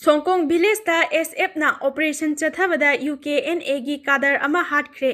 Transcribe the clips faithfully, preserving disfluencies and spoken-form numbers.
ꯁꯣꯡꯀꯣꯡ ꯚꯤꯂꯦꯖꯇ ꯑꯦꯁ ꯑꯦꯐꯅ operation ꯆꯠꯊꯕꯗ U K and ꯑꯦꯒꯤ ꯀꯥꯗꯔ ꯑꯃ ꯍꯥꯠꯈ꯭ꯔꯦ꯫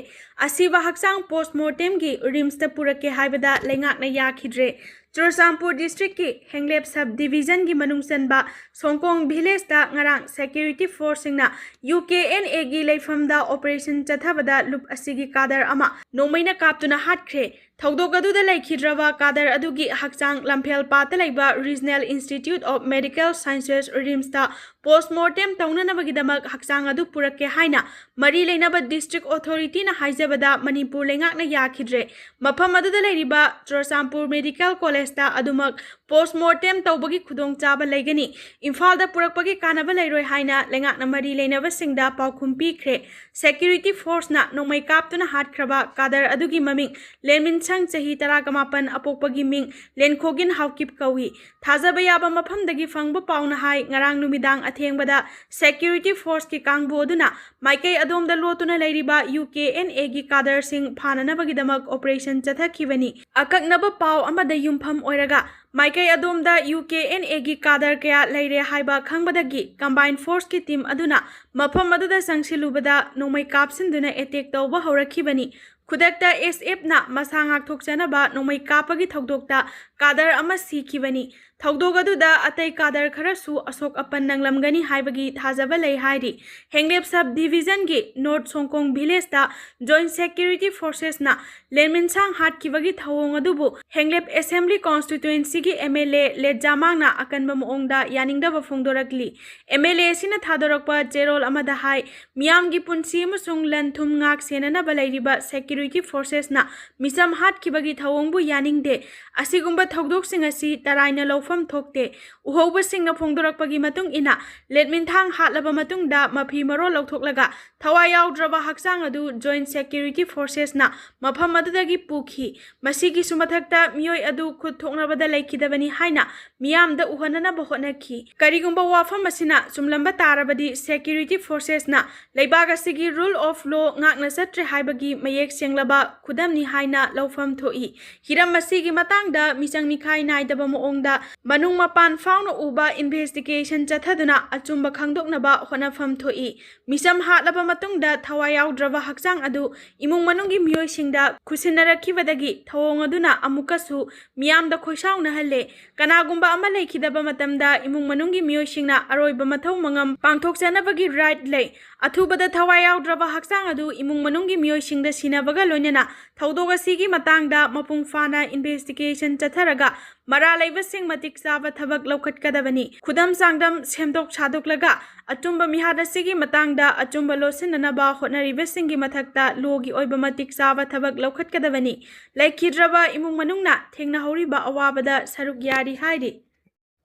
ꯑꯁꯤꯕ ꯍꯛꯆꯥꯡ ꯄꯣꯁꯃꯣꯔꯇꯦꯝꯒꯤ ꯔꯤꯝꯁꯇ ꯄꯨꯔꯛꯀꯦ ꯍꯥꯏꯕꯗ ꯂꯩꯉꯥꯛꯅ ꯌꯥꯈꯤꯗ꯭ꯔꯦ꯫ ꯆꯨꯔꯆꯥꯟꯄꯨꯔ ꯗꯤꯁꯇ꯭ꯔꯤꯛꯀꯤ ꯍꯦꯡꯂꯦꯞ ꯁꯕ ꯗꯤꯕꯤꯖꯟꯒꯤ ꯃꯅꯨꯡ ꯆꯟꯕ ꯁꯣꯡꯀꯣꯡ ꯚꯤꯂꯦꯖꯇ ꯉꯔꯥꯡ ꯁꯦꯀ꯭ꯌꯨꯔꯤꯇꯤ ꯐꯣꯔꯁꯁꯤꯡꯅ ꯌꯨ ꯀꯦ ꯑꯦꯟ ꯑꯦꯒꯤ ꯂꯩꯐꯝꯗ ꯑꯣꯄꯔꯦꯁꯟ ꯆꯠꯊꯕꯗ ꯂꯨꯞ ꯑꯁꯤꯒꯤ ꯀꯥꯗꯔ ꯑꯃ ꯅꯣꯡꯃꯩꯅ ꯀꯥꯞꯇꯨꯅ ꯍꯥꯠꯈ꯭ꯔꯦ꯫ ꯊꯧꯗꯣꯛ ꯑꯗꯨꯗ ꯂꯩꯈꯤꯗ꯭ꯔꯕ ꯀꯥꯗꯔ ꯑꯗꯨꯒꯤ ꯍꯛꯆꯥꯡ ꯂꯝꯐꯦꯜꯄꯥꯠꯇ ꯂꯩꯕ regional institute of medical sciences ꯔꯤꯝꯁꯇ ꯄꯣꯁꯃꯣꯔꯇꯦꯝ ꯇꯧꯅꯅꯕꯒꯤꯗꯃꯛ ꯍꯛꯆꯥꯡ ꯑꯗꯨ ꯄꯨꯔꯛꯀꯦ ꯍꯥꯏꯅ ꯃꯔꯤ ꯂꯩꯅꯕ ꯗꯤꯁꯇ꯭ꯔꯤꯛ ꯑꯣꯊꯣꯔꯤꯇꯤꯅ ꯍꯥꯏꯖꯕꯗ ꯃꯅꯤꯄꯨꯔ ꯂꯩꯉꯥꯛꯅ ꯌꯥꯈꯤꯗ꯭ꯔꯦ꯫ ꯃꯐꯝ ꯑꯗꯨꯗ ꯂꯩꯔꯤꯕ ꯆꯨꯔꯆꯥꯟꯄꯨꯔ ꯃꯦꯗꯤꯀꯦꯜ ꯀꯣꯂꯦꯖꯇ ꯑꯗꯨꯃꯛ ꯄꯣꯁꯃꯣꯔꯇꯦꯝ ꯇꯧꯕꯒꯤ ꯈꯨꯗꯣꯡꯆꯥꯕ ꯂꯩꯒꯅꯤ꯫ ꯏꯝꯐꯥꯜꯗ ꯄꯨꯔꯛꯄꯒꯤ ꯀꯥꯟꯅꯕ ꯂꯩꯔꯣꯏ ꯍꯥꯏꯅ ꯂꯩꯉꯥꯛꯅ ꯃꯔꯤ ꯂꯩꯅꯕꯁꯤꯡꯗ ꯄꯥꯎꯈꯨꯝ ꯄꯤꯈ꯭ꯔꯦ꯫ ꯁꯦꯀ꯭ꯌꯨꯔꯤꯇꯤ ꯐꯣꯔꯁꯅ ꯅꯣꯡꯃꯩ ꯀꯥꯞꯇꯨꯅ ꯍꯥꯠꯈ꯭ꯔꯕ ꯀꯥꯗꯔ ꯑꯗꯨꯒꯤ ꯃꯃꯤꯡ ꯂꯦꯟꯃꯤꯟꯁꯪ, ꯆꯍꯤ ꯇꯔꯥꯒ ꯃꯥꯄꯟ, ꯑꯄꯣꯛꯄꯒꯤ ꯃꯤꯡ ꯂꯦꯟꯈꯣꯒꯤꯟ ꯍꯥꯎꯀꯤꯞ ꯀꯧꯏ꯫ ꯊꯥꯖꯕ ꯌꯥꯕ ꯃꯐꯝꯗꯒꯤ ꯐꯪꯕ ꯄꯥꯎꯅ ꯍꯥꯏ, ꯉꯔꯥꯡ ꯅꯨꯃꯤꯗꯥꯡ ꯑꯊꯦꯡꯕꯗ ꯁꯦꯀ꯭ꯌꯨꯔꯤꯇꯤ ꯐꯣꯔꯁꯀꯤ ꯀꯥꯡꯕꯨ ꯑꯗꯨꯅ ꯃꯥꯏꯀꯩ ꯑꯗꯣꯝꯗ ꯂꯣꯠꯇꯨꯅ ꯂꯩꯔꯤꯕ ꯌꯨ ꯀꯦ ꯑꯦꯟ ꯑꯦꯒꯤ ꯀꯥꯗꯔꯁꯤꯡ ꯐꯥꯅꯅꯕꯒꯤꯗꯃꯛ ꯑꯣꯄꯔꯦꯁꯟ ꯆꯠꯊꯈꯤꯕꯅꯤ꯫ ꯑꯀꯛꯅꯕ ꯄꯥꯎ ꯑꯃꯗ ꯌꯨꯝꯐꯝ ꯑꯣꯏꯔꯒ ꯃꯥꯏꯀꯩ ꯑꯗꯣꯝꯗ ꯌꯨ ꯀꯦ ꯑꯦꯟ ꯑꯦꯒꯤ ꯀꯥꯗꯔ ꯀꯌꯥ ꯂꯩꯔꯦ ꯍꯥꯏꯕ ꯈꯪꯕꯗꯒꯤ ꯀꯝꯕꯥꯏꯟ ꯐꯣꯔꯁꯀꯤ ꯇꯤꯝ ꯑꯗꯨꯅ ꯃꯐꯝ ꯑꯗꯨꯗ ꯆꯪꯁꯤꯜꯂꯨꯕꯗ ꯅꯣꯡꯃꯩ ꯀꯥꯞꯁꯤꯟꯗꯨꯅ ꯑꯦꯇꯦꯛ ꯇꯧꯕ ꯍꯧꯔꯛꯈꯤꯕꯅꯤ꯫ ꯈꯨꯗꯛꯇ ꯑꯦꯁ ꯑꯦꯐꯅ ꯃꯁꯥ ꯉꯥꯛꯊꯣꯛꯆꯅꯕ ꯅꯣꯡꯃꯩ ꯀꯥꯞꯄꯒꯤ ꯊꯧꯗꯣꯛꯇ ꯀꯥꯗꯔ ꯑꯃ ꯁꯤꯈꯤꯕꯅꯤ꯫ ꯊꯧꯗꯣꯛ ꯑꯗꯨꯗ ꯑꯇꯩ ꯀꯥꯗꯔ ꯈꯔꯁꯨ ꯑꯁꯣꯛ ꯑꯄꯟ ꯅꯪꯂꯝꯒꯅꯤ ꯍꯥꯏꯕꯒꯤ ꯊꯥꯖꯕ ꯂꯩ ꯍꯥꯏꯔꯤ꯫ ꯍꯦꯡꯂꯦꯞ ꯁꯕ ꯗꯤꯕꯤꯖꯟꯒꯤ ꯅꯣꯔꯠ ꯁꯣꯡꯀꯣꯡ ꯚꯤꯂꯦꯖꯇ ꯖꯣꯏꯟꯠ ꯁꯦꯀ꯭ꯌꯨꯔꯤꯇꯤ ꯐꯣꯔꯁꯦꯁꯅ ꯂꯦꯟꯃꯤꯟꯁꯥꯡ ꯍꯥꯠꯈꯤꯕꯒꯤ ꯊꯧꯑꯣꯡ ꯑꯗꯨꯕꯨ ꯍꯦꯡꯂꯦꯞ ꯑꯦꯁꯦꯝꯕ꯭ꯂꯤ ꯀꯣꯟꯁꯇꯤꯇ꯭ꯋꯦꯟꯁꯤꯒꯤ ꯑꯦꯝ ꯑꯦꯜ ꯑꯦ ꯂꯦꯠꯖꯥꯃꯥꯡꯅ ꯑꯀꯟꯕ ꯃꯑꯣꯡꯗ ꯌꯥꯅꯤꯡꯗꯕ ꯐꯣꯡꯗꯣꯔꯛꯂꯤ꯫ ꯑꯦꯝ ꯑꯦꯜ ꯑꯦ ꯑꯁꯤꯅ ꯊꯥꯗꯣꯔꯛꯄ ꯆꯦꯔꯣꯜ ꯑꯃꯗ ꯍꯥꯏ, ꯃꯤꯌꯥꯝꯒꯤ ꯄꯨꯟꯁꯤ ꯑꯃꯁꯨꯡ ꯂꯟ ꯊꯨꯝ ꯉꯥꯛ ꯁꯦꯟꯅꯅꯕ ꯂꯩꯔꯤꯕ ꯁꯦꯀ꯭ꯌꯨꯔꯤꯇꯤ ꯐꯣꯔꯁꯦꯁꯅ ꯃꯤꯆꯝ ꯍꯥꯠꯈꯤꯕꯒꯤ ꯊꯧꯑꯣꯡꯕꯨ ꯌꯥꯅꯤꯡꯗꯦ꯫ ꯑꯁꯤꯒꯨꯝꯕ ꯊꯧꯗꯣꯛꯁꯤꯡ ꯑꯁꯤ ꯇꯔꯥꯏꯅ ꯂꯧꯐꯝ ꯊꯣꯛꯇꯦ꯫ ꯎꯍꯧꯕꯁꯤꯡꯅ ꯐꯣꯡꯗꯣꯔꯛꯄꯒꯤ ꯃꯇꯨꯡ ꯏꯟꯅ, ꯂꯦꯠꯃꯤꯟꯊꯥꯡ ꯍꯥꯠꯂꯕ ꯃꯇꯨꯡꯗ ꯃꯐꯤ ꯃꯔꯣꯜ ꯂꯧꯊꯣꯛꯂꯒ ꯊꯋꯥꯏ ꯌꯥꯎꯗ꯭ꯔꯕ ꯍꯛꯆꯥꯡ ꯑꯗꯨ ꯖꯣꯏꯟꯠ ꯁꯦꯀ꯭ꯌꯨꯔꯤꯇꯤ ꯐꯣꯔꯁꯦꯁꯅ ꯃꯐꯝ ꯑꯗꯨꯗꯒꯤ ꯄꯨꯈꯤ꯫ ꯃꯁꯤꯒꯤꯁꯨ ꯃꯊꯛꯇ ꯃꯤꯑꯣꯏ ꯑꯗꯨ ꯈꯨꯠ ꯊꯣꯛꯅꯕꯗ ꯂꯩꯈꯤꯗꯕꯅꯤ ꯍꯥꯏꯅ ꯃꯤꯌꯥꯝꯗ ꯎꯍꯟꯅꯅꯕ ꯍꯣꯠꯅꯈꯤ꯫ ꯀꯔꯤꯒꯨꯝꯕ ꯋꯥꯐꯝ ꯑꯁꯤꯅ ꯆꯨꯝꯂꯝꯕ ꯇꯥꯔꯕꯗꯤ ꯁꯦꯀ꯭ꯌꯨꯔꯤꯇꯤ ꯐꯣꯔꯁꯦꯁꯅ ꯂꯩꯕꯥꯛ ꯑꯁꯤꯒꯤ ꯔꯨꯜ ꯑꯣꯐ ꯂꯣ ꯉꯥꯛꯅ ꯆꯠꯇ꯭ꯔꯦ ꯍꯥꯏꯕꯒꯤ ꯃꯌꯦꯛ ꯁꯦꯡꯂꯕ ꯈꯨꯗꯝꯅꯤ ꯍꯥꯏꯅ ꯂꯧꯐꯝ ꯊꯣꯛꯏ꯫ ꯍꯤꯔꯝ ꯑꯁꯤꯒꯤ ꯃꯇꯥꯡꯗ ꯃꯤꯆꯪ ꯃꯤꯈꯥꯏ ꯅꯥꯏꯗꯕ ꯃꯑꯣꯡꯗ ꯃꯅꯨꯡ ꯃꯄꯥꯟ ꯐꯥꯎꯅ ꯎꯕ ꯏꯟꯚꯦꯁꯇꯤꯒꯦꯁꯟ ꯆꯠꯊꯗꯨꯅ ꯑꯆꯨꯝꯕ ꯈꯪꯗꯣꯛꯅꯕ ꯍꯣꯠꯅꯐꯝ ꯊꯣꯛꯏ꯫ ꯃꯤꯆꯝ ꯍꯥꯠꯂꯕ ꯃꯇꯨꯡꯗ ꯊꯋꯥꯏ ꯌꯥꯎꯗ꯭ꯔꯕ ꯍꯛꯆꯥꯡ ꯑꯗꯨ ꯏꯃꯨꯡ ꯃꯅꯨꯡꯒꯤ ꯃꯤꯑꯣꯏꯁꯤꯡꯗ ꯈꯨꯠꯁꯤꯟꯅꯔꯛꯈꯤꯕꯗꯒꯤ ꯊꯧꯑꯣꯡ ꯑꯗꯨꯅ ꯑꯃꯨꯛꯀꯁꯨ ꯃꯤꯌꯥꯝꯗ ꯈꯣꯏꯁꯥꯎꯅꯍꯜꯂꯦ꯫ ꯀꯅꯥꯒꯨꯝꯕ ꯑꯃ ꯂꯩꯈꯤꯗꯕ ꯃꯇꯝꯗ ꯏꯃꯨꯡ ꯃꯅꯨꯡꯒꯤ ꯃꯤꯑꯣꯏꯁꯤꯡꯅ ꯑꯔꯣꯏꯕ ꯃꯊꯧ ꯃꯉꯝ ꯄꯥꯡꯊꯣꯛꯆꯅꯕꯒꯤ ꯔꯥꯏꯠ ꯂꯩ꯫ ꯑꯊꯨꯕꯗ ꯊꯋꯥꯏ ꯌꯥꯎꯗ꯭ꯔꯕ ꯍꯛꯆꯥꯡ ꯑꯗꯨ ꯏꯃꯨꯡ ꯃꯅꯨꯡꯒꯤ ꯃꯤꯑꯣꯏꯁꯤꯡꯗ ꯁꯤꯟꯅꯕꯒ ꯂꯣꯏꯅꯅ ꯊꯧꯗꯣꯛ ꯑꯁꯤꯒꯤ ꯃꯇꯥꯡꯗ ꯃꯄꯨꯡ ꯐꯥꯅ ꯏꯟꯚꯦꯁꯇꯤꯒꯦꯁꯟ ꯆꯠꯊꯔꯒ ꯃꯔꯥꯜ ꯂꯩꯕꯁꯤꯡ ꯃꯇꯤꯛ ꯆꯥꯕ ꯊꯕꯛ ꯂꯧꯈꯠꯀꯗꯕꯅꯤ꯫ ꯈꯨꯗꯝ ꯆꯥꯡꯗꯝ ꯁꯦꯝꯗꯣꯛ ꯁꯥꯗꯣꯛꯂꯒ ꯑꯆꯨꯝꯕ ꯃꯤꯍꯥꯠ ꯑꯁꯤꯒꯤ ꯃꯇꯥꯡꯗ ꯑꯆꯨꯝꯕ ꯂꯣꯠꯁꯤꯟꯅꯅꯕ ꯍꯣꯠꯅꯔꯤꯕꯁꯤꯡꯒꯤ ꯃꯊꯛꯇ ꯂꯣꯒꯤ ꯑꯣꯏꯕ ꯃꯇꯤꯛ ꯆꯥꯕ ꯊꯕꯛ ꯂꯧꯈꯠꯀꯗꯕꯅꯤ꯫ ꯂꯩꯈꯤꯗ꯭ꯔꯕ ꯏꯃꯨꯡ ꯃꯅꯨꯡꯅ ꯊꯦꯡꯅꯍꯧꯔꯤꯕ ꯑꯋꯥꯕꯗ ꯁꯔꯨꯛ ꯌꯥꯔꯤ ꯍꯥꯏꯔꯤ꯫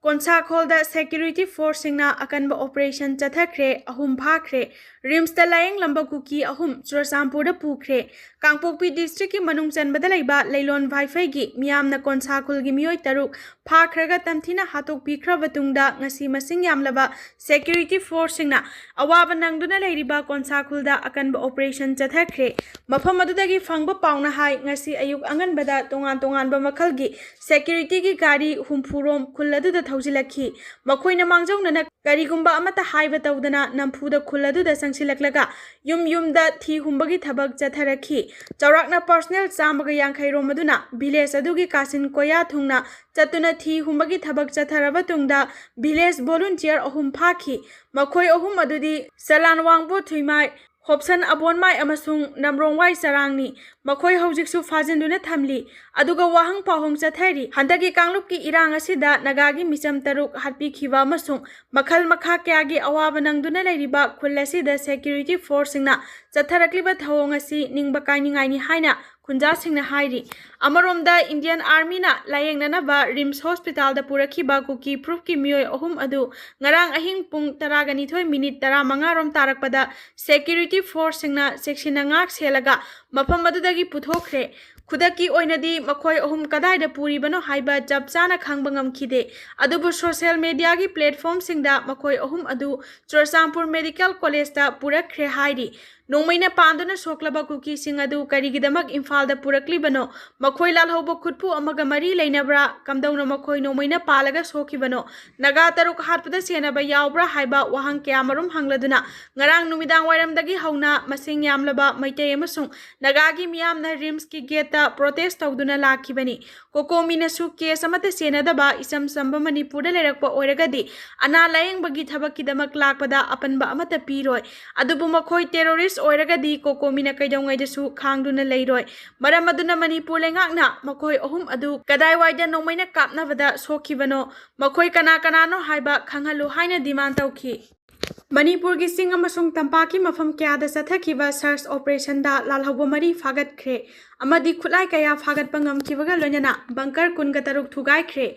ꯀꯣꯟꯁꯥꯈꯣꯜꯗ ꯁꯦꯀ꯭ꯌꯨꯔꯤꯇꯤ ꯐꯣꯔꯁꯁꯤꯡꯅ ꯑꯀꯟꯕ ꯑꯣꯄꯔꯦꯁꯟ ꯆꯠꯊꯈ꯭ꯔꯦ, ꯑꯍꯨꯝ ꯐꯥꯈ꯭ꯔꯦ꯫ ꯔꯤꯝꯁꯇ ꯂꯥꯌꯦꯡꯂꯝꯕ ꯀꯨꯀꯤ ꯑꯍꯨꯝ ꯆꯨꯔꯆꯥꯟꯄꯨꯔꯗ ꯄꯨꯈ꯭ꯔꯦ꯫ ꯀꯥꯡꯄꯣꯛꯄꯤ ꯗꯤꯁꯇ꯭ꯔꯤꯛꯀꯤ ꯃꯅꯨꯡ ꯆꯟꯕꯗ ꯂꯩꯕ ꯂꯩꯂꯣꯟ ꯚꯥꯏꯐꯩꯒꯤ ꯃꯤꯌꯥꯝꯅ ꯀꯣꯟꯁꯥꯈꯣꯜꯒꯤ ꯃꯤꯑꯣꯏ ꯇꯔꯨꯛ ꯐꯥꯈ꯭ꯔꯒ ꯇꯝꯊꯤꯅ ꯍꯥꯠꯇꯣꯛꯄꯤꯈ꯭ꯔꯕ ꯇꯨꯡꯗ ꯉꯁꯤ ꯃꯁꯤꯡ ꯌꯥꯝꯂꯕ ꯁꯦꯀ꯭ꯌꯨꯔꯤꯇꯤ ꯐꯣꯔꯁꯁꯤꯡꯅ ꯑꯋꯥꯕ ꯅꯪꯗꯨꯅ ꯂꯩꯔꯤꯕ ꯀꯣꯟꯁꯥꯈꯣꯜꯗ ꯑꯀꯟꯕ ꯑꯣꯄꯔꯦꯁꯟ ꯆꯠꯊꯈ꯭ꯔꯦ꯫ ꯃꯐꯝ ꯑꯗꯨꯗꯒꯤ ꯐꯪꯕ ꯄꯥꯎꯅ ꯍꯥꯏ, ꯉꯁꯤ ꯑꯌꯨꯛ ꯑꯉꯟꯕꯗ ꯇꯣꯉꯥꯟ ꯇꯣꯉꯥꯟꯕ ꯃꯈꯜꯒꯤ ꯁꯦꯀ꯭ꯌꯨꯔꯤꯇꯤꯒꯤ ꯒꯥꯔꯤ ꯍꯨꯝꯐꯨ ꯔꯣꯝ ꯈꯨꯜ ꯑꯗꯨꯗ ꯊꯧꯖꯤꯜꯂꯛꯈꯤ꯫ ꯃꯈꯣꯏꯅ ꯃꯥꯡꯖꯧꯅꯅ ꯀꯔꯤꯒꯨꯝꯕ ꯑꯃꯠꯇ ꯍꯥꯏꯕ ꯇꯧꯗꯅ ꯅꯝꯐꯨꯗ ꯈꯨꯜ ꯑꯗꯨꯗ ꯆꯪꯁꯤꯜꯂꯛꯂꯒ ꯌꯨꯝ ꯌꯨꯝꯗ ꯊꯤ ꯍꯨꯝꯕꯒꯤ ꯊꯕꯛ ꯆꯠꯊꯔꯛꯈꯤ꯫ ꯆꯥꯎꯔꯥꯛꯅ ꯄꯥꯔꯁꯅꯦꯜ ꯆꯥꯝꯃꯒ ꯌꯥꯡꯈꯩ ꯔꯣꯝ ꯑꯗꯨꯅ ꯚꯤꯂꯦꯖ ꯑꯗꯨꯒꯤ ꯀꯥꯆꯤꯟ ꯀꯣꯌꯥ ꯊꯨꯡꯅ ꯆꯠꯇꯨꯅ ꯊꯤ ꯍꯨꯝꯕꯒꯤ ꯊꯕꯛ ꯆꯠꯊꯔꯕ ꯇꯨꯡꯗ ꯚꯤꯂꯦꯖ ꯚꯣꯂꯨꯟꯇꯤꯌꯔ ꯑꯍꯨꯝ ꯐꯥꯈꯤ꯫ ꯃꯈꯣꯏ ꯑꯍꯨꯝ ꯑꯗꯨꯗꯤ ꯆꯂꯥꯟꯋꯥꯡꯕꯣ ꯊꯨꯏꯃꯥꯏ, ꯍꯣꯞꯁꯟ ꯑꯕꯣꯟꯃꯥꯏ ꯑꯃꯁꯨꯡ ꯅꯝꯔꯣꯡꯋꯥꯏ ꯆꯔꯥꯡꯅꯤ꯫ ꯃꯈꯣꯏ ꯍꯧꯖꯤꯛꯁꯨ ꯐꯥꯖꯤꯟꯗꯨꯅ ꯊꯝꯂꯤ꯫ ꯑꯗꯨꯒ ꯋꯥꯍꯪ ꯄꯥꯎꯍꯪ ꯆꯠꯊꯔꯤ꯫ ꯍꯟꯗꯛꯀꯤ ꯀꯥꯡꯂꯨꯞꯀꯤ ꯏꯔꯥꯡ ꯑꯁꯤꯗ ꯅꯥꯒꯥꯒꯤ ꯃꯤꯆꯝ ꯇꯔꯨꯛ ꯍꯥꯠꯄꯤꯈꯤꯕ ꯑꯃꯁꯨꯡ ꯃꯈꯜ ꯃꯈꯥ ꯀꯌꯥꯒꯤ ꯑꯋꯥꯕ ꯅꯪꯗꯨꯅ ꯂꯩꯔꯤꯕ ꯈꯨꯜ ꯑꯁꯤꯗ ꯁꯦꯀ꯭ꯌꯨꯔꯤꯇꯤ ꯐꯣꯔꯁꯁꯤꯡꯅ ꯆꯠꯊꯔꯛꯂꯤꯕ ꯊꯧꯑꯣꯡ ꯑꯁꯤ ꯅꯤꯡꯕ ꯀꯥꯏꯅꯤꯡꯉꯥꯏꯅꯤ ꯍꯥꯏꯅ ꯈꯨꯟꯖꯥꯁꯤꯡꯅ ꯍꯥꯏꯔꯤ꯫ ꯑꯃꯔꯣꯝꯗ ꯏꯟꯗꯤꯌꯟ ꯑꯥꯔꯃꯤꯅ ꯂꯥꯌꯦꯡꯅꯅꯕ ꯔꯤꯝꯁ ꯍꯣꯁꯄꯤꯇꯥꯜꯗ ꯄꯨꯔꯛꯈꯤꯕ ꯀꯨꯀꯤ ꯐꯨꯔꯨꯞꯀꯤ ꯃꯤꯑꯣꯏ ꯑꯍꯨꯝ ꯑꯗꯨ ꯉꯔꯥꯡ ꯑꯍꯤꯡ ꯄꯨꯡ ꯇꯔꯥꯒ ꯅꯤꯊꯣꯏ ꯃꯤꯅꯤꯠ ꯇꯔꯥꯃꯉꯥ ꯔꯣꯝ ꯇꯥꯔꯛꯄꯗ ꯁꯦꯀ꯭ꯌꯨꯔꯤꯇꯤ ꯐꯣꯔꯁꯁꯤꯡꯅ ꯆꯦꯛꯁꯤꯟꯅ ꯉꯥꯛ ꯁꯦꯜꯂꯒ ꯃꯐꯝ ꯑꯗꯨꯗꯒꯤ ꯄꯨꯊꯣꯛꯈ꯭ꯔꯦ꯫ ꯈꯨꯗꯛꯀꯤ ꯑꯣꯏꯅꯗꯤ ꯃꯈꯣꯏ ꯑꯍꯨꯝ ꯀꯗꯥꯏꯗ ꯄꯨꯔꯤꯕꯅꯣ ꯍꯥꯏꯕ ꯆꯞ ꯆꯥꯅ ꯈꯪꯕ ꯉꯝꯈꯤꯗꯦ꯫ ꯑꯗꯨꯕꯨ ꯁꯣꯁꯤꯌꯦꯜ ꯃꯦꯗꯤꯌꯥꯒꯤ ꯄ꯭ꯂꯦꯠꯐꯣꯝꯁꯤꯡꯗ ꯃꯈꯣꯏ ꯑꯍꯨꯝ ꯑꯗꯨ ꯆꯨꯔꯆꯥꯟꯄꯨꯔ ꯃꯦꯗꯤꯀꯦꯜ ꯀꯣꯂꯦꯖꯇ ꯄꯨꯔꯛꯈ꯭ꯔꯦ ꯍꯥꯏꯔꯤ꯫ ꯅꯣꯡꯃꯩꯅ ꯄꯥꯟꯗꯨꯅ ꯁꯣꯛꯂꯕ ꯀꯨꯀꯤꯁꯤꯡ ꯑꯗꯨ ꯀꯔꯤꯒꯤꯗꯃꯛ ꯏꯝꯐꯥꯜꯗ ꯄꯨꯔꯛꯂꯤꯕꯅꯣ? ꯃꯈꯣꯏ ꯂꯥꯜꯍꯧꯕ ꯈꯨꯠꯄꯨ ꯑꯃꯒ ꯃꯔꯤ ꯂꯩꯅꯕ꯭ꯔꯥ? ꯀꯝꯗꯧꯅ ꯃꯈꯣꯏ ꯅꯣꯡꯃꯩꯅ ꯄꯥꯜꯂꯒ ꯁꯣꯛꯈꯤꯕꯅꯣ? ꯅꯥꯒꯥ ꯇꯔꯨꯛ ꯍꯥꯠꯄꯗ ꯁꯦꯟꯅꯕ ꯌꯥꯎꯕ꯭ꯔꯥ ꯍꯥꯏꯕ ꯋꯥꯍꯪ ꯀꯌꯥꯃꯔꯨꯝ ꯍꯪꯂꯗꯨꯅ ꯉꯔꯥꯡ ꯅꯨꯃꯤꯗꯥꯡ ꯋꯥꯏꯔꯝꯗꯒꯤ ꯍꯧꯅ ꯃꯁꯤꯡ ꯌꯥꯝꯂꯕ ꯃꯩꯇꯩ ꯑꯃꯁꯨꯡ ꯅꯥꯒꯥꯒꯤ ꯃꯤꯌꯥꯝꯅ ꯔꯤꯝꯁꯀꯤ ꯒꯦꯠꯇ ꯄ꯭ꯔꯣꯇꯦꯁ ꯇꯧꯗꯨꯅ ꯂꯥꯛꯈꯤꯕꯅꯤ꯫ ꯀꯣꯀꯣꯃꯤꯅꯁꯨ ꯀꯦꯁ ꯑꯃꯠꯇ ꯁꯦꯟꯅꯗꯕ ꯏꯆꯝ ꯆꯝꯕ ꯃꯅꯤꯄꯨꯔꯗ ꯂꯩꯔꯛꯄ ꯑꯣꯏꯔꯒꯗꯤ ꯑꯅꯥ ꯂꯥꯌꯦꯡꯕꯒꯤ ꯊꯕꯛꯀꯤꯗꯃꯛ ꯂꯥꯛꯄꯗ ꯑꯄꯟꯕ ꯑꯃꯠꯇ ꯄꯤꯔꯣꯏ꯫ ꯑꯗꯨꯕꯨ ꯃꯈꯣꯏ ꯇꯦꯔꯣꯔꯤꯁ ꯑꯣꯏꯔꯒꯗꯤ ꯀꯣꯀꯣꯃꯤꯅ ꯀꯩꯗꯧꯉꯩꯗꯁꯨ ꯈꯥꯡꯗꯨꯅ ꯂꯩꯔꯣꯏ꯫ ꯃꯔꯝ ꯑꯗꯨꯅ ꯃꯅꯤꯄꯨꯔ ꯂꯩꯉꯥꯛꯅ ꯃꯈꯣꯏ ꯑꯍꯨꯝ ꯑꯗꯨ ꯀꯗꯥꯏꯋꯥꯏꯗ ꯅꯣꯡꯃꯩꯅ ꯀꯥꯞꯅꯕꯗ ꯁꯣꯛꯈꯤꯕꯅꯣ, ꯃꯈꯣꯏ ꯀꯅꯥ ꯀꯅꯥꯅꯣ ꯍꯥꯏꯕ ꯈꯪꯍꯜꯂꯨ ꯍꯥꯏꯅ ꯗꯤꯃꯥꯟ ꯇꯧꯈꯤ꯫ ꯃꯅꯤꯄꯨꯔꯒꯤ ꯆꯤꯡ ꯑꯃꯁꯨꯡ ꯇꯝꯄꯥꯛꯀꯤ ꯃꯐꯝ ꯀꯌꯥꯗ ꯆꯠꯊꯈꯤꯕ ꯁꯔꯆ ꯑꯣꯄꯔꯦꯁꯟꯗ ꯂꯥꯜꯍꯧꯕ ꯃꯔꯤ ꯐꯥꯒꯠꯈ꯭ꯔꯦ ꯑꯃꯗꯤ ꯈꯨꯠꯂꯥꯏ ꯀꯌꯥ ꯐꯥꯒꯠꯄ ꯉꯝꯈꯤꯕꯒ ꯂꯣꯏꯅꯅ ꯕꯪꯀꯔ ꯀꯨꯟꯒ ꯇꯔꯨꯛ ꯊꯨꯒꯥꯏꯈ꯭ꯔꯦ꯫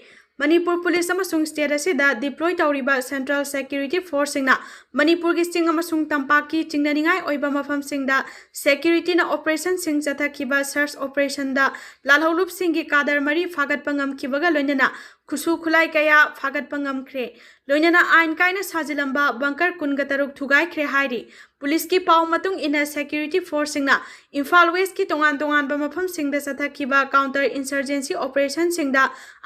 ꯃꯅꯤꯄꯨꯔ ꯄꯨꯂꯤꯁ ꯑꯃꯁꯨꯡ ꯁ꯭ꯇꯦꯠ ꯑꯁꯤꯗ ꯗꯤꯄ꯭ꯂꯣꯏ ꯇꯧꯔꯤꯕ ꯁꯦꯟꯇ꯭ꯔꯦꯜ ꯁꯦꯀ꯭ꯌꯨꯔꯤꯇꯤ ꯐꯣꯔꯁꯁꯤꯡꯅ ꯃꯅꯤꯄꯨꯔꯒꯤ ꯆꯤꯡ ꯑꯃꯁꯨꯡ ꯇꯝꯄꯥꯛꯀꯤ ꯆꯤꯡꯅꯅꯤꯡꯉꯥꯏ ꯑꯣꯏꯕ ꯃꯐꯝꯁꯤꯡꯗ ꯁꯦꯀ꯭ꯌꯨꯔꯤꯇꯤꯅ ꯑꯣꯄꯔꯦꯁꯟꯁꯤꯡ ꯆꯠꯊꯈꯤꯕ ꯁꯔꯆ ꯑꯣꯄꯔꯦꯁꯟꯗ ꯂꯥꯜꯍꯧꯂꯨꯞꯁꯤꯡꯒꯤ ꯀꯥꯗꯔ ꯃꯔꯤ ꯐꯥꯒꯠꯄ ꯉꯝꯈꯤꯕꯒ ꯂꯣꯏꯅꯅ ꯈꯨꯠꯁꯨ ꯈꯨꯠꯂꯥꯏ ꯀꯌꯥ ꯐꯥꯒꯠꯄ ꯉꯝꯈ꯭ꯔꯦ꯫ ꯂꯣꯏꯅꯅ ꯑꯥꯏꯟ ꯀꯥꯏꯅ ꯁꯥꯖꯤꯜꯂꯝꯕ ꯕꯪꯀꯔ ꯀꯨꯟꯒ ꯇꯔꯨꯛ ꯊꯨꯒꯥꯏꯈ꯭ꯔꯦ ꯍꯥꯏꯔꯤ꯫ ꯄꯨꯂꯤꯁꯀꯤ ꯄꯥꯎ ꯃꯇꯨꯡ ꯏꯟꯅ ꯁꯦꯀ꯭ꯌꯨꯔꯤꯇꯤ ꯐꯣꯔꯁꯁꯤꯡꯅ ꯏꯝꯐꯥꯜ ꯋꯦꯁꯀꯤ ꯇꯣꯉꯥꯟ ꯇꯣꯉꯥꯟꯕ ꯃꯐꯝꯁꯤꯡꯗ ꯆꯠꯊꯈꯤꯕ ꯀꯥꯎꯟꯇꯔ ꯏꯟꯁꯔꯖꯦꯟꯁꯤ ꯑꯣꯄꯔꯦꯁꯟꯁꯤꯡꯗ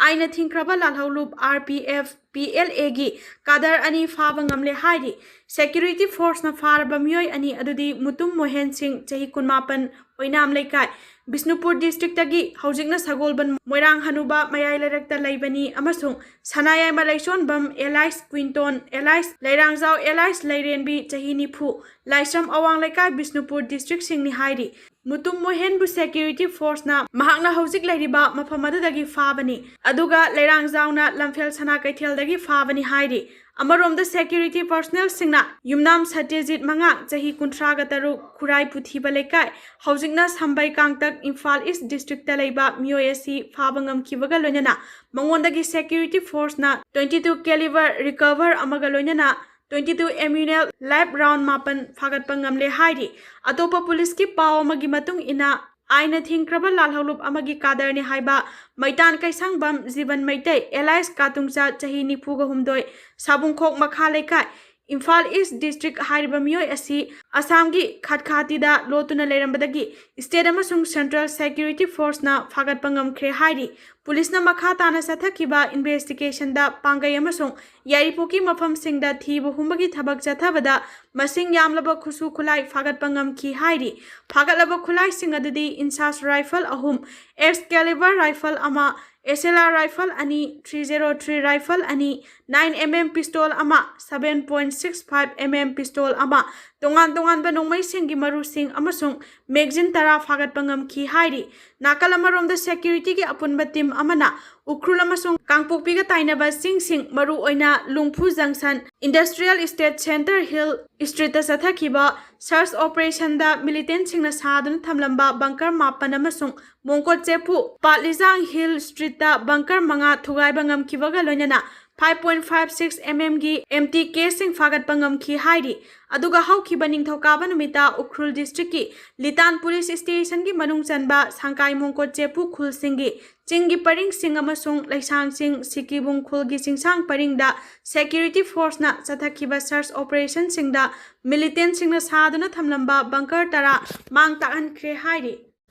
ꯑꯥꯏꯟꯅ ꯊꯤꯡꯈ꯭ꯔꯕ ꯂꯥꯜꯍꯧꯂꯨꯞ R P F, P L ꯑꯦꯒꯤ ꯀꯥꯗꯔ ꯑꯅꯤ ꯐꯥꯕ ꯉꯝꯂꯦ ꯍꯥꯏꯔꯤ꯫ ꯁꯦꯀ꯭ꯌꯨꯔꯤꯇꯤ ꯐꯣꯔꯁꯅ ꯐꯥꯔꯕ ꯃꯤꯑꯣꯏ ꯑꯅꯤ ꯑꯗꯨꯗꯤ ꯃꯨꯇꯨꯝ ꯃꯣꯍꯦꯟ ꯁꯤꯡ, ꯆꯍꯤ ꯀꯨꯟꯃꯥꯄꯟ, ꯑꯣꯏꯅꯥꯝ ꯂꯩꯀꯥꯏ, ꯕꯤꯁꯅꯨꯄꯨꯔ ꯗꯤꯁꯇ꯭ꯔꯤꯛꯇꯒꯤ, ꯍꯧꯖꯤꯛꯅ ꯁꯒꯣꯜꯕꯟ ꯃꯣꯏꯔꯥꯡ ꯍꯅꯨꯕ ꯃꯌꯥꯏ ꯂꯩꯔꯛꯇ ꯂꯩꯕꯅꯤ, ꯑꯃꯁꯨꯡ ꯁꯅꯥꯌꯥꯏꯃ ꯂꯩꯁꯣꯟꯕꯝ ꯑꯦꯂꯥꯏꯁ ꯀ꯭ꯋꯤꯟꯇꯣꯟ ꯑꯦꯂꯥꯏꯁ ꯂꯩꯔꯥꯡꯖꯥꯎ ꯑꯦꯂꯥꯏꯁ ꯂꯩꯔꯦꯟꯕꯤ, ꯆꯍꯤ ꯅꯤꯐꯨ, ꯂꯥꯏꯁ꯭ꯔꯝ ꯑꯋꯥꯡ ꯂꯩꯀꯥꯏ, ꯕꯤꯁꯅꯨꯄꯨꯔ ꯗꯤꯁꯇ꯭ꯔꯤꯛꯁꯤꯡꯅꯤ ꯍꯥꯏꯔꯤ꯫ ꯃꯨꯇꯨꯝ ꯃꯣꯍꯦꯟꯕꯨ ꯁꯦꯀ꯭ꯌꯨꯔꯤꯇꯤ ꯐꯣꯔꯁꯅ ꯃꯍꯥꯛꯅ ꯍꯧꯖꯤꯛ ꯂꯩꯔꯤꯕ ꯃꯐꯝ ꯑꯗꯨꯗꯒꯤ ꯐꯥꯕꯅꯤ, ꯑꯗꯨꯒ ꯂꯩꯔꯥꯡꯖꯥꯎꯅ ꯂꯝꯐꯦꯜ ꯁꯅꯥ ꯀꯩꯊꯦꯜꯗꯒꯤ ꯐꯥꯕꯅꯤ ꯍꯥꯏꯔꯤ꯫ ꯑꯃꯔꯣꯝꯗ ꯁꯦꯀ꯭ꯌꯨꯔꯤꯇꯤ ꯄꯔꯁꯅꯦꯜꯁꯤꯡꯅ ꯌꯨꯝꯅꯥꯝ ꯁꯇ꯭ꯌꯖꯤꯠ ꯃꯉꯥꯡ, ꯆꯍꯤ ꯀꯨꯟꯊ꯭ꯔꯥꯒ ꯇꯔꯨꯛ, ꯈꯨꯔꯥꯏ ꯄꯨꯊꯤꯕ ꯂꯩꯀꯥꯏ, ꯍꯧꯖꯤꯛꯅ ꯁꯝꯕꯩ ꯀꯥꯡꯇꯛ, ꯏꯝꯐꯥꯜ ꯏꯁ ꯗꯤꯁꯇ꯭ꯔꯤꯛꯇ ꯂꯩꯕ ꯃꯤꯑꯣꯏ ꯑꯁꯤ ꯐꯥꯕ ꯉꯝꯈꯤꯕꯒ ꯂꯣꯏꯅꯅ ꯃꯉꯣꯟꯗꯒꯤ security ꯐꯣꯔꯁꯅ twenty two caliber recover ꯑꯃꯒ ꯂꯣꯏꯅꯅ twenty two ammunition live round ꯃꯥꯄꯟ ꯐꯥꯒꯠꯄ ꯉꯝꯂꯦ ꯍꯥꯏꯔꯤ꯫ ꯑꯇꯣꯞꯄ ꯄꯨꯂꯤꯁꯀꯤ ꯄꯥꯎ ꯑꯃꯒꯤ ꯃꯇꯨꯡ ꯏꯟꯅ, ꯑꯥꯏꯟꯅ ꯊꯤꯡꯈ꯭ꯔꯕ ꯂꯥꯜꯍꯧꯂꯨꯞ ꯑꯃꯒꯤ ꯀꯥꯗꯔꯅꯤ ꯍꯥꯏꯕ ꯃꯩꯇꯥꯟ ꯀꯩꯁꯥꯡꯕꯝ ꯖꯤꯕꯟ ꯃꯩꯇꯩ, ꯑꯦꯂꯥꯏꯁ ꯀꯥꯇꯨꯡꯆꯥ, ꯆꯍꯤ ꯅꯤꯐꯨꯒ ꯍꯨꯝꯗꯣꯏ, ꯁꯥꯕꯨꯡꯈꯣꯛ ꯃꯈꯥ ꯂꯩꯀꯥꯏ, ꯏꯝꯐꯥꯜ ꯏꯁ ꯗꯤꯁꯇ꯭ꯔꯤꯛ ꯍꯥꯏꯔꯤꯕ ꯃꯤꯑꯣꯏ ꯑꯁꯤ ꯑꯁꯥꯝꯒꯤ ꯈꯠꯈꯥꯇꯤꯗ ꯂꯣꯠꯇꯨꯅ ꯂꯩꯔꯝꯕꯗꯒꯤ ꯁ꯭ꯇꯦꯠ ꯑꯃꯁꯨꯡ ꯁꯦꯟꯇ꯭ꯔꯦꯜ ꯁꯦꯀ꯭ꯌꯨꯔꯤꯇꯤ ꯐꯣꯔꯁꯅ ꯐꯥꯒꯠꯄ ꯉꯝꯈ꯭ꯔꯦ ꯍꯥꯏꯔꯤ꯫ ꯄꯨꯂꯤꯁꯅ ꯃꯈꯥ ꯇꯥꯅ ꯆꯠꯊꯈꯤꯕ ꯏꯟꯚꯦꯁꯇꯤꯒꯦꯁꯟꯗ ꯄꯥꯡꯒꯩ ꯑꯃꯁꯨꯡ ꯌꯥꯏꯔꯤꯄꯣꯛꯀꯤ ꯃꯐꯝꯁꯤꯡꯗ ꯊꯤꯕ ꯍꯨꯝꯕꯒꯤ ꯊꯕꯛ ꯆꯠꯊꯕꯗ ꯃꯁꯤꯡ ꯌꯥꯝꯂꯕ ꯈꯨꯠꯁꯨ ꯈꯨꯠꯂꯥꯏ ꯐꯥꯒꯠꯄ ꯉꯝꯈꯤ ꯍꯥꯏꯔꯤ꯫ ꯐꯥꯒꯠꯂꯕ ꯈꯨꯠꯂꯥꯏꯁꯤꯡ ꯑꯗꯨꯗꯤ ꯏꯟꯁꯥꯁ ꯔꯥꯏꯐꯜ ꯑꯍꯨꯝ, ꯑꯦꯛꯁꯀꯦꯂꯤꯕꯔ ꯔꯥꯏꯐꯜ ꯑꯃ, ꯑꯦꯁ ꯑꯦꯜ ꯑꯥꯔ ꯔꯥꯏꯐꯜ ꯑꯅꯤ, ꯊ꯭ꯔꯤ ꯖꯦꯔꯣ ꯊ꯭ꯔꯤ ꯔꯥꯏꯐꯜ ꯑꯅꯤ, ꯅꯥꯏꯟ ꯑꯦꯝ ꯑꯦꯝ ꯄꯤꯁꯇꯣꯜ ꯑꯃ, seven point six five M M pistol ꯑꯃ, ꯇꯣꯉꯥꯟ ꯇꯣꯉꯥꯟꯕ ꯅꯣꯡꯃꯩꯁꯤꯡꯒꯤ ꯃꯔꯨꯁꯤꯡ ꯑꯃꯁꯨꯡ ꯃꯦꯒꯖꯤꯟ ꯇꯔꯥ ꯐꯥꯒꯠꯄ ꯉꯝꯈꯤ ꯍꯥꯏꯔꯤ꯫ ꯅꯥꯀꯜ ꯑꯃꯔꯣꯝꯗ ꯁꯦꯀ꯭ꯌꯨꯔꯤꯇꯤꯒꯤ ꯑꯄꯨꯟꯕ ꯇꯤꯝ ꯑꯃꯅ ꯎꯈ꯭ꯔꯨꯜ ꯑꯃꯁꯨꯡ ꯀꯥꯡꯄꯣꯛꯄꯤꯒ ꯇꯥꯏꯅꯕ ꯆꯤꯡꯁꯤꯡ, ꯃꯔꯨꯑꯣꯏꯅ ꯂꯨꯡꯐꯨ ꯖꯪꯁꯟ, ꯏꯟꯗꯁꯇ꯭ꯔꯤꯌꯦꯜ ꯏꯁꯇꯦꯠ ꯁꯦꯟꯇꯔ ꯍꯤꯜ ꯏꯁꯇ꯭ꯔꯤꯠꯇ ꯆꯠꯊꯈꯤꯕ ꯁꯔꯆ ꯑꯣꯄꯔꯦꯁꯟꯗ ꯃꯤꯂꯤꯇꯦꯟꯁꯤꯡꯅ ꯁꯥꯗꯨꯅ ꯊꯝꯂꯝꯕ ꯕꯪꯀꯔ ꯃꯥꯄꯟ ꯑꯃꯁꯨꯡ ꯃꯣꯡꯀꯣꯠ ꯆꯦꯄꯨ ꯄꯥꯠꯂꯤꯖꯥꯡ ꯍꯤꯜ ꯏꯁꯇ꯭ꯔꯤꯠꯇ ꯕꯪꯀꯔ ꯃꯉꯥ ꯊꯨꯒꯥꯏꯕ ꯉꯝꯈꯤꯕꯒ ꯂꯣꯏꯅꯅ five point five six M ꯑꯦꯝꯒꯤ ꯑꯦꯝ ꯇꯤ ꯀꯦꯁꯁꯤꯡ ꯐꯥꯒꯠꯄ ꯉꯝꯈꯤ ꯍꯥꯏꯔꯤ꯫ ꯑꯗꯨꯒ ꯍꯧꯈꯤꯕ ꯅꯤꯡꯊꯧꯀꯥꯕ ꯅꯨꯃꯤꯠꯇ ꯎꯈ꯭ꯔꯨꯜ ꯗꯤꯁꯇ꯭ꯔꯤꯛꯀꯤ ꯂꯤꯇꯥꯟ ꯄꯨꯂꯤꯁ ꯁ꯭ꯇꯦꯁꯟꯒꯤ ꯃꯅꯨꯡ ꯆꯟꯕ ꯁꯪꯀꯥꯏ ꯃꯣꯡꯀꯣꯠ ꯆꯦꯄꯨ ꯈꯨꯜꯁꯤꯡꯒꯤ ꯆꯤꯡꯒꯤ ꯄꯔꯤꯡꯁꯤꯡ ꯑꯃꯁꯨꯡ ꯂꯩꯁꯥꯡ ꯆꯤꯡ ꯁꯤꯀꯤꯕꯨꯡ ꯈꯨꯜꯒꯤ ꯆꯤꯡꯁꯥꯡ ꯄꯔꯤꯡꯗ ꯁꯦꯀ꯭ꯌꯨꯔꯤꯇꯤ ꯐꯣꯔꯁꯅ ꯆꯠꯊꯈꯤꯕ ꯁꯔꯆ ꯑꯣꯄꯔꯦꯁꯟꯁꯤꯡꯗ ꯃꯤꯂꯤꯇꯦꯟꯁꯤꯡꯅ ꯁꯥꯗꯨꯅ ꯊꯝꯂꯝꯕ ꯕꯪꯀꯔ ꯇꯔꯥ ꯃꯥꯡ ꯇꯥꯛꯍꯟꯈ꯭ꯔꯦ ꯍꯥꯏꯔꯤ꯫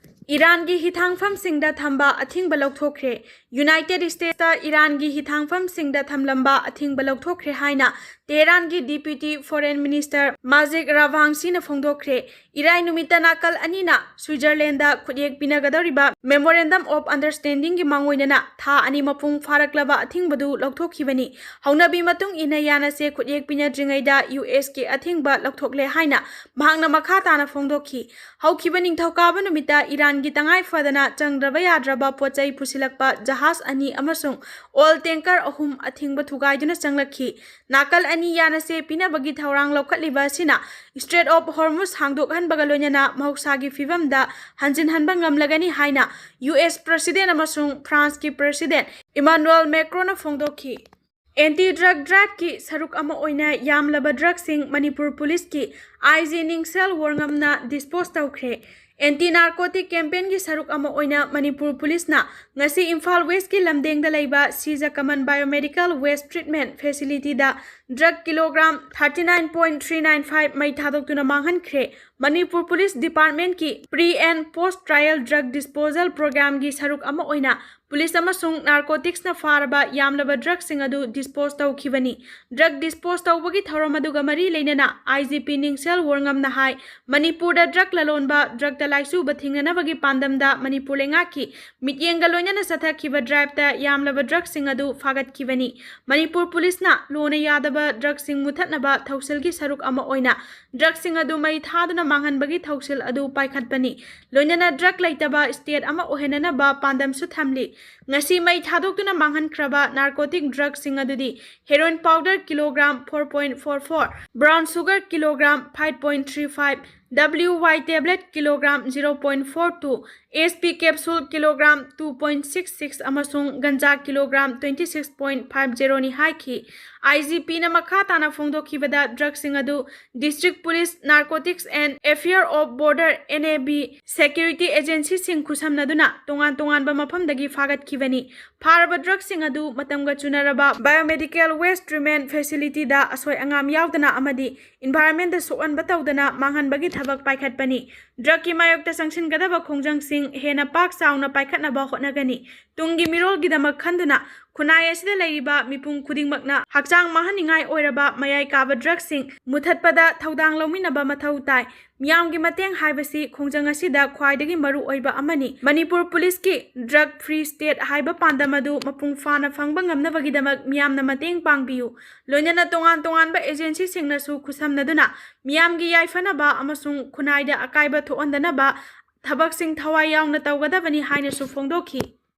ꯏꯔꯥꯟꯒꯤ ꯍꯤꯊꯥꯡꯐꯝꯁꯤꯡꯗ ꯊꯝꯕ ꯑꯊꯤꯡꯕ ꯂꯧꯊꯣꯛꯈ꯭ꯔꯦ꯫ ꯌꯨꯅꯥꯏꯇꯦꯗ ꯁ꯭ꯇꯦꯠꯁꯇ ꯏꯔꯥꯟꯒꯤ ꯍꯤꯊꯥꯡꯐꯝꯁꯤꯡꯗ ꯊꯝꯂꯝꯕ ꯑꯊꯤꯡꯕ ꯂꯧꯊꯣꯛꯈ꯭ꯔꯦ ꯍꯥꯏꯅ ꯇꯦꯍꯔꯥꯟꯒꯤ ꯗꯤꯄ꯭ꯌꯨꯇꯤ ꯐꯣꯔꯦꯟ ꯃꯤꯅꯤꯁꯇꯔ ꯃꯥꯖꯤꯛ ꯔꯥꯚꯥꯡꯁꯤꯅ ꯐꯣꯡꯗꯣꯛꯈ꯭ꯔꯦ꯫ ꯏꯔꯥꯏ ꯅꯨꯃꯤꯠꯇ ꯅꯥꯀꯜ ꯑꯅꯤꯅ ꯁ꯭ꯋꯤꯖꯔꯂꯦꯟꯗ ꯈꯨꯠꯌꯦꯛ ꯄꯤꯅꯒꯗꯧꯔꯤꯕ ꯃꯦꯃꯣꯔꯦꯟꯗꯝ ꯑꯣꯐ ꯑꯟꯗꯔꯁ꯭ꯇꯦꯟꯗꯤꯡꯒꯤ ꯃꯥꯡꯑꯣꯏꯅꯅ ꯊꯥ ꯑꯅꯤ ꯃꯄꯨꯡ ꯐꯥꯔꯛꯂꯕ ꯑꯊꯤꯡꯕꯗꯨ ꯂꯧꯊꯣꯛꯈꯤꯕꯅꯤ꯫ ꯍꯧꯅꯕꯤ ꯃꯇꯨꯡ ꯏꯟꯅ ꯌꯥꯅꯁꯦ ꯈꯨꯠꯌꯦꯛ ꯄꯤꯅꯗ꯭ꯔꯤꯉꯩꯗ ꯌꯨ ꯑꯦꯁꯀꯤ ꯑꯊꯤꯡꯕ ꯂꯧꯊꯣꯛꯂꯦ ꯍꯥꯏꯅ ꯃꯍꯥꯛꯅ ꯃꯈꯥ ꯇꯥꯅ ꯐꯣꯡꯗꯣꯛꯈꯤ꯫ ꯍꯧꯈꯤꯕ ꯅꯤꯡꯊꯧꯀꯥꯕ ꯅꯨꯃꯤꯠꯇ ꯏꯔꯥꯟꯒꯤ ꯇꯉꯥꯏ ꯐꯗꯅ ꯆꯪꯗ꯭ꯔꯕ ꯌꯥꯗ꯭ꯔꯕ ꯄꯣꯠꯆꯩ ꯄꯨꯁꯤꯜꯂꯛꯄ ꯖꯍꯥꯖ ꯑꯅꯤ ꯑꯃꯁꯨꯡ ꯑꯣꯏꯜ ꯇꯦꯡꯀꯔ ꯑꯍꯨꯝ ꯑꯊꯤꯡꯕ ꯊꯨꯒꯥꯏꯗꯨꯅ ꯆꯪꯂꯛꯈꯤ꯫ ꯅꯥꯀꯜ ꯑꯅꯤ ꯌꯥꯅꯁꯦ ꯄꯤꯅꯕꯒꯤ ꯊꯧꯔꯥꯡ ꯂꯧꯈꯠꯂꯤꯕ ꯑꯁꯤꯅ ꯏꯁꯇ꯭ꯔꯦꯠ ꯑꯣꯐ ꯍꯣꯔꯃꯨꯖ ꯍꯥꯡꯗꯣꯛꯍꯟꯕꯒ ꯂꯣꯏꯅꯅ ꯃꯍꯧꯁꯥꯒꯤ ꯐꯤꯕꯝꯗ ꯍꯟꯖꯤꯟꯍꯟꯕ ꯉꯝꯂꯒꯅꯤ ꯍꯥꯏꯅ ꯌꯨ ꯑꯦꯁ ꯄ꯭ꯔꯁꯤꯗꯦꯟ ꯑꯃꯁꯨꯡ ꯐ꯭ꯔꯥꯟꯁꯀꯤ ꯄ꯭ꯔꯁꯤꯗꯦꯟ ꯏꯃꯥꯅꯨꯑꯦꯜ ꯃꯦꯀ꯭ꯔꯣꯟꯅ ꯐꯣꯡꯗꯣꯛꯈꯤ꯫ ꯑꯦꯟꯇꯤ ꯗ꯭ꯔꯒ ꯗ꯭ꯔꯥꯏꯚꯀꯤ ꯁꯔꯨꯛ ꯑꯃ ꯑꯣꯏꯅ ꯌꯥꯝꯂꯕ ꯗ꯭ꯔꯒꯁꯤꯡ ꯃꯅꯤꯄꯨꯔ ꯄꯨꯂꯤꯁꯀꯤ ꯑꯥꯏ ꯖꯤ ꯅꯤꯡꯁꯦꯜ ꯋꯥꯉꯝꯅ ꯗꯤꯁꯄꯣꯖ ꯇꯧꯈ꯭ꯔꯦ꯫ ꯑꯦꯟꯇꯤ ꯅꯥꯔꯀꯣꯇꯤꯛ ꯀꯦꯝꯄꯦꯟꯒꯤ ꯁꯔꯨꯛ ꯑꯃ ꯑꯣꯏꯅ ꯃꯅꯤꯄꯨꯔ ꯄꯨꯂꯤꯁꯅ ꯉꯁꯤ ꯏꯝꯐꯥꯜ ꯋꯦꯁꯀꯤ ꯂꯝꯗꯦꯡꯗ ꯂꯩꯕ Shija common biomedical waste treatment ꯐꯦꯁꯤꯂꯤꯇꯤꯗ drug kilogram thirty nine point three nine five ꯃꯩ ꯊꯥꯗꯣꯛꯇꯨꯅ ꯃꯥꯡꯍꯟꯈ꯭ꯔꯦ꯫ ꯃꯅꯤꯄꯨꯔ ꯄꯨꯂꯤꯁ ꯗꯤꯄꯥꯔꯠꯃꯦꯟꯠꯀꯤ pre and post trial drug disposal programꯒꯤ ꯁꯔꯨꯛ ꯑꯃ ꯑꯣꯏꯅ ꯄꯨꯂꯤꯁ ꯑꯃꯁꯨꯡ ꯅꯥꯔꯀꯣꯇꯤꯛꯁꯅ ꯐꯥꯔꯕ ꯌꯥꯝꯂꯕ ꯗ꯭ꯔꯒꯁꯤꯡ ꯑꯗꯨ ꯗꯤꯁꯄꯣꯖ ꯇꯧꯈꯤꯕꯅꯤ꯫ ꯗ꯭ꯔꯒ ꯗꯤꯁꯄꯣꯖ ꯇꯧꯕꯒꯤ ꯊꯧꯔꯝ ꯑꯗꯨꯒ ꯃꯔꯤ ꯂꯩꯅꯅ ꯑꯥꯏ ꯖꯤ ꯄꯤ ꯅꯤꯡꯁꯦꯜ ꯋꯣꯔꯉꯝꯅ ꯍꯥꯏ, ꯃꯅꯤꯄꯨꯔꯗ ꯗ꯭ꯔꯒ ꯂꯂꯣꯟꯕ, ꯗ꯭ꯔꯒꯇ ꯂꯥꯏꯆꯨꯕ ꯊꯤꯡꯅꯅꯕꯒꯤ ꯄꯥꯟꯗꯝꯗ ꯃꯅꯤꯄꯨꯔ ꯂꯩꯉꯥꯛꯀꯤ ꯃꯤꯠꯌꯦꯡꯒ ꯂꯣꯏꯅꯅ ꯆꯠꯊꯈꯤꯕ ꯗ꯭ꯔꯥꯏꯚꯇ ꯌꯥꯝꯂꯕ ꯗ꯭ꯔꯒꯁꯤꯡ ꯑꯗꯨ ꯐꯥꯒꯠꯈꯤꯕꯅꯤ꯫ ꯃꯅꯤꯄꯨꯔ ꯄꯨꯂꯤꯁꯅ ꯂꯣꯟꯅ ꯌꯥꯗꯕ ꯗ꯭ꯔꯒꯁꯤꯡ ꯃꯨꯊꯠꯅꯕ ꯊꯧꯁꯤꯜꯒꯤ ꯁꯔꯨꯛ ꯑꯃ ꯑꯣꯏꯅ ꯗ꯭ꯔꯒꯁꯤꯡ ꯑꯗꯨ ꯃꯩ ꯊꯥꯗꯨꯅ ꯃꯥꯡꯍꯟꯕꯒꯤ ꯊꯧꯁꯤꯜ ꯑꯗꯨ ꯄꯥꯏꯈꯠꯄꯅꯤ꯫ ꯂꯣꯏꯅꯅ ꯗ꯭ꯔꯒ ꯂꯩꯇꯕ ꯁ꯭ꯇꯦꯠ ꯑꯃ ꯑꯣꯏꯍꯟꯅꯅꯕ ꯄꯥꯟꯗꯝꯁꯨ ꯊꯝꯂꯤ꯫ ꯉꯁꯤ ꯃꯩ ꯊꯥꯗꯣꯛꯇꯨꯅ ꯃꯥꯡꯍꯟꯈ꯭ꯔꯕ ꯅꯥꯔꯀꯣꯇꯤꯛ ꯗ꯭ꯔꯒꯁꯤꯡ ꯑꯗꯨꯗꯤ heroin powder kilogram four point four four, brown sugar kilogram five point three five, W Y tablet kilogram zero point four two, S P capsule kilogram two point six six ꯑꯃꯁꯨꯡ ganja kilogram twenty six point five zero ꯅꯤ ꯍꯥꯏꯈꯤ꯫ ꯑꯥꯏ G ꯄꯤꯅ ꯃꯈꯥ ꯇꯥꯅ ꯐꯣꯡꯗꯣꯛꯈꯤꯕꯗ, ꯗ꯭ꯔꯒꯁꯤꯡ ꯑꯗꯨ District Police Narcotics and Affair of Border, N A B, security agencyꯁꯤꯡ ꯈꯨꯠꯁꯝꯅꯗꯨꯅ ꯇꯣꯉꯥꯟ ꯇꯣꯉꯥꯟꯕ ꯃꯐꯝꯗꯒꯤ ꯐꯥꯒꯠꯈꯤꯕꯅꯤ꯫ ꯐꯥꯔꯕ ꯗ꯭ꯔꯒꯁꯤꯡ ꯑꯗꯨ ꯃꯇꯝꯒ ꯆꯨꯅꯔꯕ biomedical waste treatment facilityꯗ ꯑꯁꯣꯏ ꯑꯉꯥꯝ ꯌꯥꯎꯗꯅ ꯑꯃꯗꯤ environmentꯗ ꯁꯣꯛꯍꯟꯕ ꯇꯧꯗꯅ ꯃꯥꯡꯍꯟꯕꯒꯤ ꯊꯕꯛ ꯄꯥꯏꯈꯠꯄꯅꯤ꯫ ꯗ꯭ꯔꯒꯀꯤ ꯃꯥꯌꯣꯛꯇ ꯆꯪꯁꯤꯟꯒꯗꯕ ꯈꯣꯡꯖꯪꯁꯤꯡ ꯍꯦꯟꯅ ꯄꯥꯛ ꯆꯥꯎꯅ ꯄꯥꯏꯈꯠꯅꯕ ꯍꯣꯠꯅꯒꯅꯤ꯫ ꯇꯨꯡꯒꯤ ꯃꯤꯔꯣꯜꯒꯤꯗꯃꯛ ꯈꯟꯗꯨꯅ ꯈꯨꯟꯅꯥꯏ ꯑꯁꯤꯗ ꯂꯩꯔꯤꯕ ꯃꯤꯄꯨꯝ ꯈꯨꯗꯤꯡꯃꯛꯅ ꯍꯛꯆꯥꯡ ꯃꯥꯡꯍꯟꯅꯤꯡꯉꯥꯏ ꯑꯣꯏꯔꯕ ꯃꯌꯥꯏ ꯀꯥꯕ ꯗ꯭ꯔꯒꯁꯤꯡ ꯃꯨꯊꯠꯄꯗ ꯊꯧꯗꯥꯡ ꯂꯧꯃꯤꯟꯅꯕ ꯃꯊꯧ ꯇꯥꯏ꯫ ꯃꯤꯌꯥꯝꯒꯤ ꯃꯇꯦꯡ ꯍꯥꯏꯕꯁꯤ ꯈꯣꯡꯖꯪ ꯑꯁꯤꯗ ꯈ꯭ꯋꯥꯏꯗꯒꯤ ꯃꯔꯨ ꯑꯣꯏꯕ ꯑꯃꯅꯤ꯫ ꯃꯅꯤꯄꯨꯔ ꯄꯨꯂꯤꯁꯀꯤ ꯗ꯭ꯔꯒ ꯐ꯭ꯔꯤ ꯁ꯭ꯇꯦꯠ ꯍꯥꯏꯕ ꯄꯥꯟꯗꯝ ꯑꯗꯨ ꯃꯄꯨꯡ ꯐꯥꯅ ꯐꯪꯕ ꯉꯝꯅꯕꯒꯤꯗꯃꯛ ꯃꯤꯌꯥꯝꯅ ꯃꯇꯦꯡ ꯄꯥꯡꯕꯤꯌꯨ꯫ ꯂꯣꯏꯅꯅ ꯇꯣꯉꯥꯟ ꯇꯣꯉꯥꯟꯕ ꯑꯦꯖꯦꯟꯁꯤꯁꯤꯡꯅꯁꯨ ꯈꯨꯠꯁꯝꯅꯗꯨꯅ ꯃꯤꯌꯥꯝꯒꯤ ꯌꯥꯏꯐꯅꯕ ꯑꯃꯁꯨꯡ ꯈꯨꯟꯅꯥꯏꯗ ꯑꯀꯥꯏꯕ ꯊꯣꯛꯍꯟꯗꯅꯕ ꯊꯕꯛꯁꯤꯡ ꯊꯋꯥꯏ ꯌꯥꯎꯅ ꯇꯧꯒꯗꯕꯅꯤ ꯍꯥꯏꯅꯁꯨ ꯐꯣꯡꯗꯣꯛꯈꯤ꯫